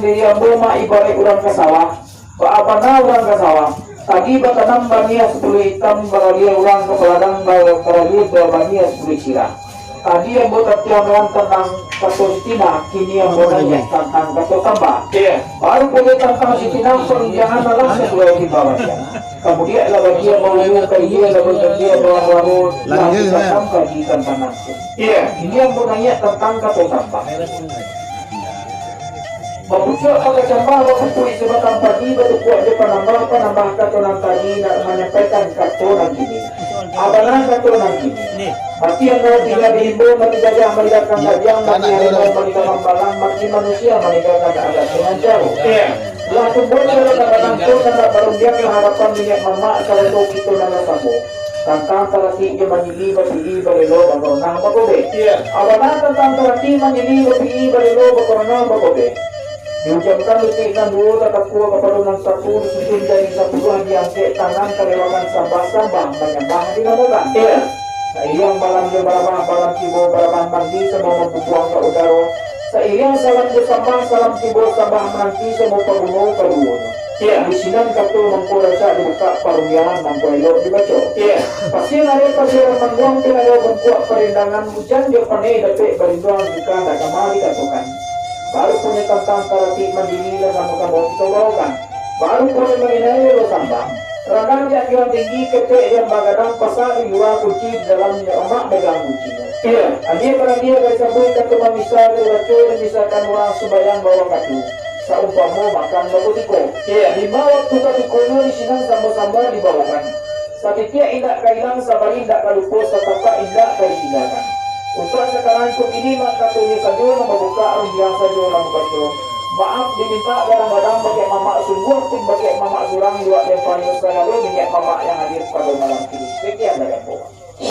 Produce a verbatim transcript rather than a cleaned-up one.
Jadi ambo mah ibaraik urang ka sawah, baa bana urang ka sawah. Tadi batanam baniah sapuluah itam, baralia urang ka ladang, ba-, baralia baniah sapuluah sirah. Tadi ambo tatiang tantang kato sitinah, kini ambo naiak tantang kato sambah. Iyo. Baru pulo tantang sitinah, parundiangan alah sasuai timbang basiang. Kamudiak lah badia baulu, ka ilia lah bagandia bawang waro, lah ditanam kaji tantang nangko. Iyo. Kini ambo naiak tantang kato sambah. Bapucuak bakacambah, bapupuik sabatang padi, batukuak jo panambah, panambah kato nan tadi, nak manyampaikan kato nan kini. Abana kato nan kini. Mati ambo tingga di limbo, mati gajah maninggakan gajiang, mati harimau maninggakan balang, mati manusia maninggakan adat pangancaro. Lah tumbuah caro nan manangko, nan nak barundiang, lah harapan niniak mamak, sarato kito nan lah samo. Tantang taratik jo manyili, bapiih, barelo, bakoronah, bakobek. Abana tantang taratik, manyili, bapiih, barelo, bakoronah, bakobek. Diujamkan lutik nan duo, tatakua kapalo nan satu, disusun jadi sapuluah, diangkek tangan, kalewakan sambah-sambah, manyambah dinamokan. Sairiang balam jo barabah, balam tibo, barabah mandi, samo mambubuang ka udaro. Sairiang salam jo sambah, salam tibo, sambah mananti, samo paguno kaduonyo. Di sinan kato mangko rancak dibukak, parundiangan mangko elok dibaco. Pasiang ado pasiaran manduang, piaro bungkuak parindangan, ujan jo paneh dapek barinduang, jika ndak kama dikatokan. Baru punyo tantang taratik mandiri, lah samo-samo kito baokan. Baru punyo mangenai lo sambah, randah di anggiran tinggi, ketek di ambagadang, pasa di lua, kunci di dalam, niniak mamak megang kuncinyo. Adia baradia bari sabuik, kato mamisa jo baco, dimisakan urang sumbayang bawakatu. Saumpamo makan bakutiko. Lima waktu katikonyo di sinan samo-samo dibaokan. Satitiak indak ka ilang, sabari indak ka lupo, satapak indak ka ditinggakan. Untuak sakarang iko kini, mah katonyo sajo nan babukak, rundiang sajo nan babaco. Maaf dimintak gadang-gadang, bakeh mamak sungguah, pun bakeh mamak surang, luak den panyo sagalo niniak mamak yang hadir pado malam kini. Sekian dari ambo.